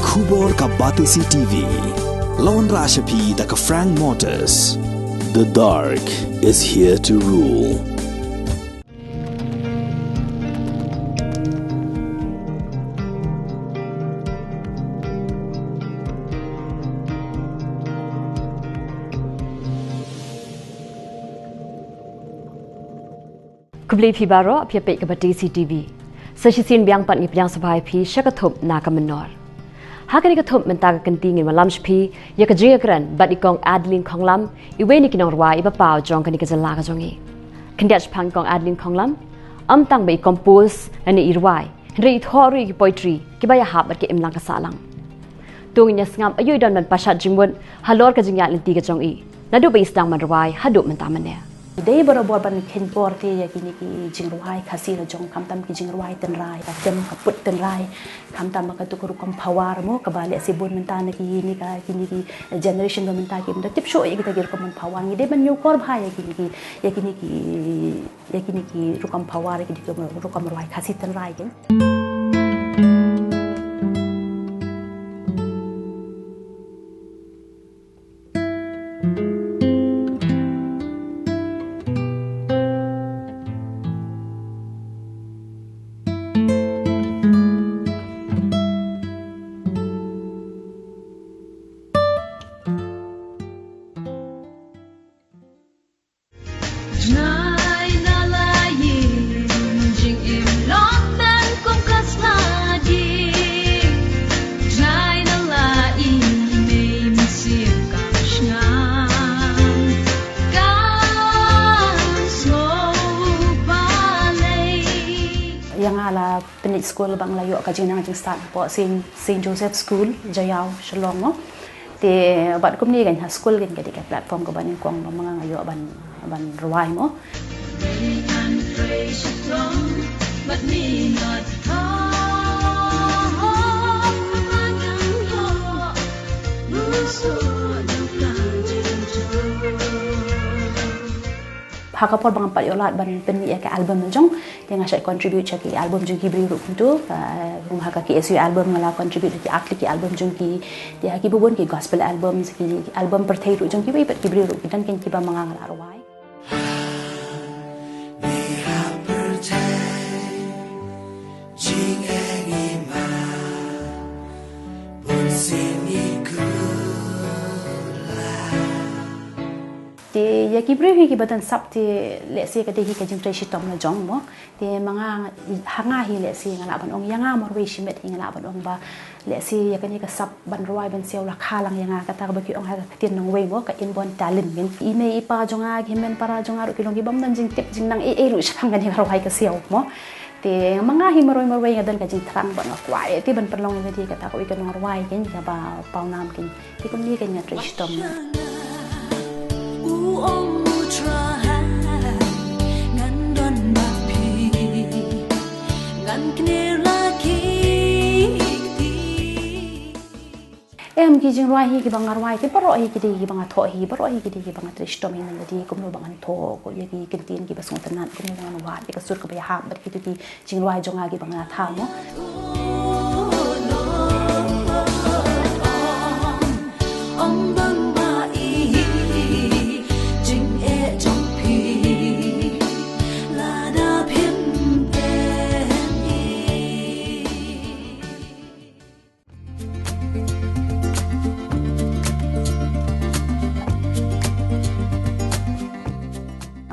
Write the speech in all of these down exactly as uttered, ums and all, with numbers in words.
Khubor ka Batesi T V. La wanrah sha phi da ka Frank Motors. The dark is here to rule. Khublei phi baroh, phi ïa peit ka Batesi T V. Sa shisien biang pat ngi pdiang sngewbha ïa phi sha ka thup na ka mynnor. Ha kane ka thup mynta ka kynti ngin wallam sha phi ïa ka jingïakren bad i Kong Adeline Khonglam, iwei na ki nongrwai iba paw jong kane ka jylla ka jong ngi. Khyndiat shaphang i Kong Adeline Khonglam, ym tang ba i compose lane i rwai, hynrei i thoh ruh ïa ki poetry kiba ïahap bad ka imlang ka sahlang. To ngin ïa sngap aïu i don ban pashat jingmut halor ka jingïaid lynti ka jong i naduh ba i sdang ban rwai haduh mynta mynne. Dei barabor ban kheiñ por te ïa kine ki jingrwai Khasi la jong, khamtam ki jingrwai tynrai, ka tem ka put tynrai, khamtam ka tu ka rukom phawar mo, kaba lehse bun mynta na kine ka, kine ki generation ba mynta kim da tip shuh ïa kita ki rukom phawar. Ngi dei ban ñiewkor bha ïa kine ki, ïa kine ki, ïa kine ki rukom phawar, ïa kine ki rukom rwai Khasi tynrai kin. Jngai na la ïing jingim long tang kum ka sla ding. Jngai na la ïing mei mynsiem kam shngaiñ, kam sngew balei. Ïa nga la pynleit skul ba nga la ïoh ka jingnang jingstad hapoh Saint, Saint Joseph School, Jaïaw, Shillong mo. Te bad kumne kein ha skul kein ka dei ka platform kaba nyngkong ba ma nga nga ïoh ban, ban rwai mo. Ha ka por ba ngam pat ïoh lad ban pynmih ïa ka album la jong, te nga shait contribute sha ki album jong ki briew ruh kumto, ka, kum ha ka K S U album nga la contribute ki artist ki album jong ki, te ha ki bun ki gospel album, ki album pyrthei ruh jong kiwei pat ki briew ruh, ki don kein kiba ma nga nga la rwai. Te ïa ki briew hi kiba don sap te lehse ka dei hi ka jingtrei shitom la jong mo. Te ma nga, ha nga hi lehse nga lah ban ong ïa nga marwei shimet hi nga lah ban ong ba lehse ïa kane ka sap ban rwai ban siaw la kha lang ïa nga, kata kaba ki ong ha ka ktien nongwei mo, ka inborn talent kein. I mei i pa jong nga, ki hynmen para jong nga ruh ki long kibym don jingtip jingnang ei ei ruh shaphang kane ka rwai ka siaw mo. Te ma nga hi marwei marwei nga don ka jingthrang ba nga kwah te ban pynlong ïa lade kata kawei ka nongrwai kein kaba pawnam kein. Te kumne kein nga trei shitom. U ong u Trai, ngan don bad phi, ngan kner la ki kti. Em, ki jingrwai hi kiba nga rwai, ki baroh hi ki dei kiba nga thoh hi, baroh hi ki dei kiba nga trei shitom hi na lade, kumno ba ngan thoh, ko ïa ki kyntien kiba sngewtynnat, kumno ba ngan wad ïa ka sur kaba ïahap bad kito ki jingrwai jong nga kiba nga thaw mo.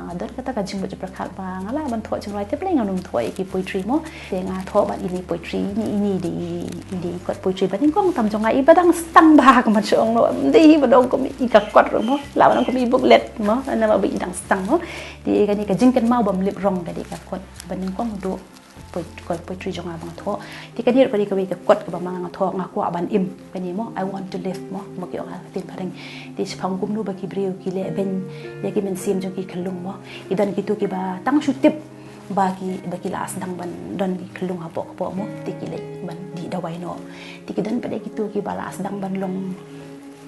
Nga don kata ka jingmut jingpyrkhat ba nga lah ban thoh jingrwai, te balei ngan ym thoh ïa ki poetry mo. Te nga thoh bad ine poetry, ine, ine dei, ine dei kot poetry ba nyngkong tam jong nga, iba dang stang bha kumba shu ong noh, ym dei hi ba dang kum i ka kot ruh mo, lah ban ong kum i booklet mo, namar ba i dang stang mo. Te kane ka jingkynmaw bym lip rong ka dei ka kot ba nyngkong duh poet-, kot poetry jong nga ba nga thoh. Te kane ruh ka dei kawei ka kot kaba ma nga nga thoh, nga kwah ban im, kane mo, I want to live mo, mo ki ong ha ka ktien phareng. Te shaphang kumno ba ki briew ki leh beiñ ïa ki mynsiem jong ki khyllung mo. Ki don kito kiba tang shu tip ba ki, ba ki la sdang ban don ki khyllung hapoh kpoh mo, te ki leit ban dih dawai noh. Te ki don pat de kito kiba la sdang ban long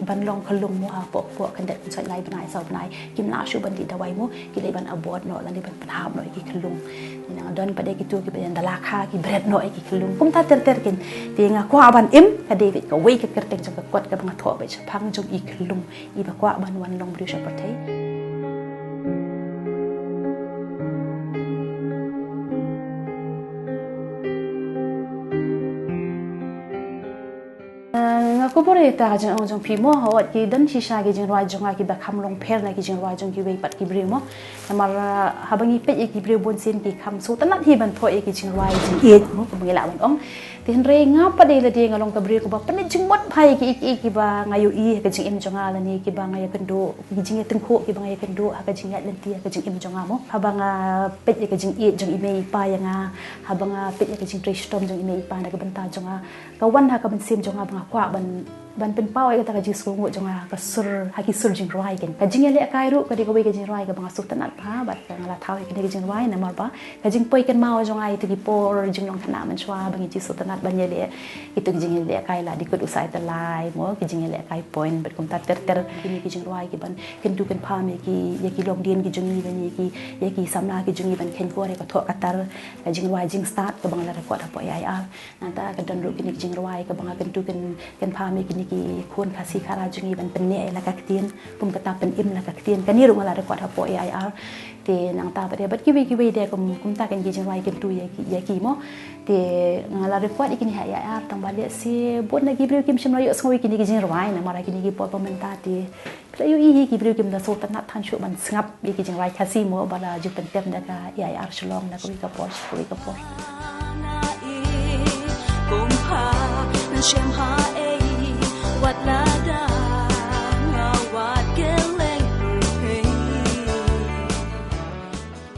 Ban long khyllung mo ha poh poh khyndiat khynsoit lai bnai saw bnai. Kim lah shuh ban dih dawai mo, ki leit ban abort noh lane ban pynhap noh ïa ki khyllung. Nang don pat de kitu kiba ïeng da la kha ki bret noh ïa ki khyllung. Kumta ter ter kin. Te nga kwah ban im ka dei beit kawei ka kyrteng jong ka kot kaba nga thoh beit shaphang jong i khyllung iba kwah ban wan long briew sha pyrthei. Nga kubur ïa ka jingong jong phi mo, wat ki don shisha ki jingrwai jong nga kiba kham long pher na ki jingrwai jong kiwei pat ki briew mo. Namar haba ngi peit ïa ki briew bun sien ki kham sngewtynnat hi ban thoh ïa ki jingrwai jingïeit mo, kumba ngi lah ban ong. Te hynrei nga pat de lade nga long ka briew kaba pynjingmut bha ïa ki, ïa ki, ïa kiba nga ïohi ha ka jingim jong nga lane kiba nga ïakynduh, ki jingïatyngkhuh kiba nga ïakynduh ha ka jingïaid lynti ha ka jingim jong nga mo. Haba nga peit ïa ka jingïeit jong i mei i pa ïa nga, haba nga peit ïa ka jingtrei shitom jong i mei i pa na ka bynta jong nga, ka wan ha ka mynsiem jong nga ba nga kwah ban, ban pynpaw ïa kata ka jingsngewnguh jong nga ha ka sur, ha ki sur jingrwai kin. Ka jingïalehkai ruh ka dei kawei ka jingrwai kaba nga sngewtynnat bha bad ka nga la thaw ïa kane ka jingrwai namar ba ka jingpoi kynmaw jong nga ïa kita ki por jinglong khynnah mynshuwa ba ngi ju sngewtynnat ban ïaleh kita ki jingïalehkai la dei kut u Saitalai mo, ki jingïalehkai point bad kumta ter ter. Kine ki jingrwai kiban kyntu kynpham ïa ki, ïa ki longdien ki jong ngi lane ïa ki, ïa ki samla ki jong ngi ban kheiñ khor ïa ka thoh ka tar, ka jingrwai jingstad kaba nga la record hapoh A I R. Nangta ka don ruh kine ki jingrwai kaba nga kyntu kyn, kynpham ïa kine ki khun Khasi Khara jong ngi ban pynneh ïa la ka ktien, kum kata Pynim la ka ktien, kane ruh nga la record hapoh A I R. Te nangta pat de bad kiwei kiwei de kum, kumta kine ki jingrwai kyntu ïa ki, ïa ki mo. Te nga la record ïa kine ha A I R tang ba lehse bun na ki briew kim shym la ïohsngew ïa kine ki jingrwai namar ha kine ki por ba mynta te phi la ïohi hi ki briew kim da sngewtynnat than shuh ban sngap ïa ki jingrwai Khasi mo ba la ju pyntip da ka A I R Shillong da kawei ka por sha kawei ka por.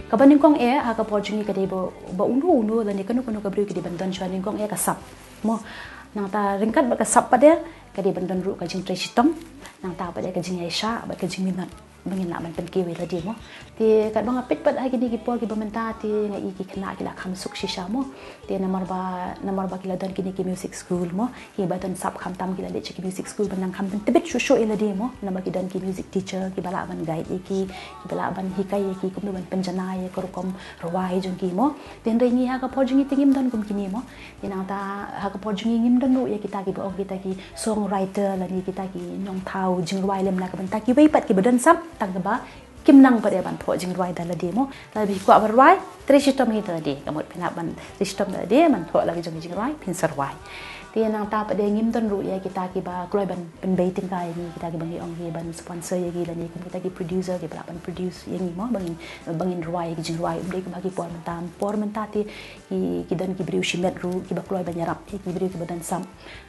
Kaba nyngkong eh ha ka por jong ngi ka dei ba, ba uno uno lane kano kano ka briew ka dei ban don shuwa nyngkong eh ka sap mo. Nangta ryngkat bad ka sap pat de ka dei ban don ruh ka jingtrei shitom, nangta pat de ka jingïaishah bad ka jingminot ba ngin lah ban pynkiew ïa lade mo. Te katba nga peit pat ha kine ki por kiba mynta te nga i ki khynnah ki la kham suk shisha mo. Te namar ba, namar ba ki la don kine ki music school mo, kiba don sap khamtam ki la leit sha ki music school ban nang kham pyntbit shuh shuh ïa lade mo, namar ki don ki music teacher kiba lah ban guide ïa ki, kiba lah ban hikai ïa ki kumno ban pynjanai ïa ka rukom rwai jong ki mo. Te hynrei ngi ha ka por jong ngi te ngim don kum kine mo. Te nangta ha ka por jong ngi ngim don ruh ïa kita kiba ong kita ki songwriter lane kita ki nongthaw jingrwai lem na ka bynta kiwei pat kiba don sap tang kaba kim nang pat ïa ban thoh jingrwai da lade mo. Lada phi kwah ban rwai, trei shitom hi da lade. Ka mut phin hap ban trei shitom da lade ban thoh la ki jong ki jingrwai phin sa rwai. Te nangta pat de ngim don ruh ïa kita kiba kloi ban pynbei tyngka ïa ngi, kita kiba ngi ong ki ban sponsor ïa ngi lane kum kita ki producer kiba lah ban produce ïa ngi mo, ba ngin, ba ngin rwai ïa ki jingrwai. Ym dei kum ha ki por mynta, por mynta te ki, ki don ki briew shimet ruh kiba kloi ban ïarap ïa ki briew kiba don sap.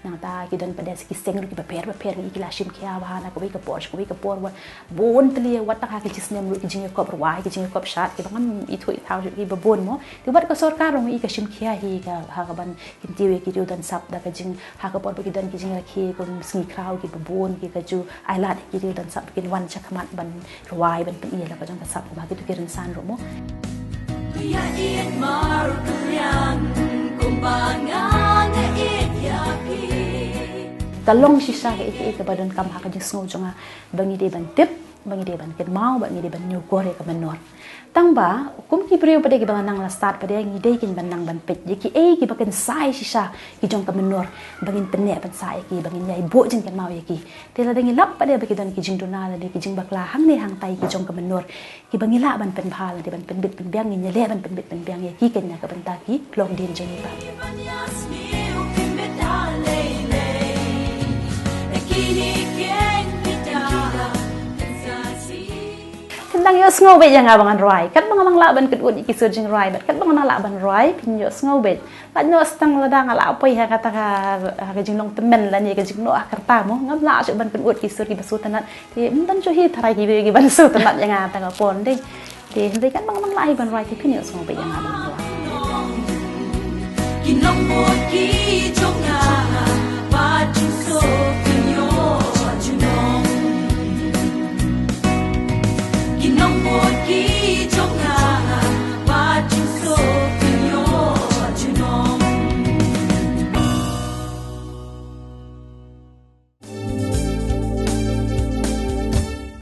Nangta ki don pat de ki seng ruh kiba pher bapher ngi ki la shim khia bha na kawei ka por sha kawei ka por, wat bun tylli, wat tang ha ki snem ruh ki jingïakop rwai, ki jingïakop shad kiba ngam ithuh ithaw shuh kiba bun mo. Te wat ka sorkar ruh ngi ka shim khia hi ka, ha ka ban kyntiew ïa ki riew don sap da ka jing, ha ka por ba ki don ki jingrakhe kum sngi khraw kiba bun ki ka ju ai lad ïa ki riew don sap ba kin wan sha khmat ban rwai ban pyni ïa la ka jong ka sap kum ha kitu ki rynsan ruh mo. Ïa ïeit markylliang kumba nga nga ïeit ïa phi. Ka long shisha kaei kaei kaba donkam ha ka jingsngew jong nga ba ngi dei ban tip, ba ngi dei ban kynmaw, ba ngi dei ban ñiewkor ïa ka mynnor. Tang ba kum ki briew pat de kiba la nang la stad pat de ngi dei kin ban nang ban peit ïa kiei kiba kin sah shisha ki jong ka mynnor ba ngin pynneh pynsah ïa ki, ba ngin ïai buh jingkynmaw ïa ki. Te lada ngi lap pat de ba ki don ki jingduna lane ki jingbakla hangne hangtai ki jong ka mynnor kiba ngi lah ban pynbha lane ban pynbit pynbiang, ngin ïaleh ban pynbit pynbiang ïa ki kynja ka bynta ki longdien jong ngi pat. Phin dang ïohsngew beit ïa nga ba ngan rwai. Katba nga nang lah ban kynduh ïa ki sur jingrwai bad katba nga nang lah ban rwai phin ïohsngew beit. Lait noh tang lada nga la poi ha kata ka, ha ka jinglong tymmen lane ka jingnoh ha ka rta mo, ngam lah shuh ban kynduh ki sur kiba sngewtynnat. Te ym don shuh hi tharai kiba, kiban sngewtynnat ïa nga tang ka por dei. Te hynrei katba nga nang lah hi ban rwai te phin ïohsngew beit ïa nga ban rwai. Ki nongbud ki jong nga ba jingsoh ki ïoh junom. Ki nongbud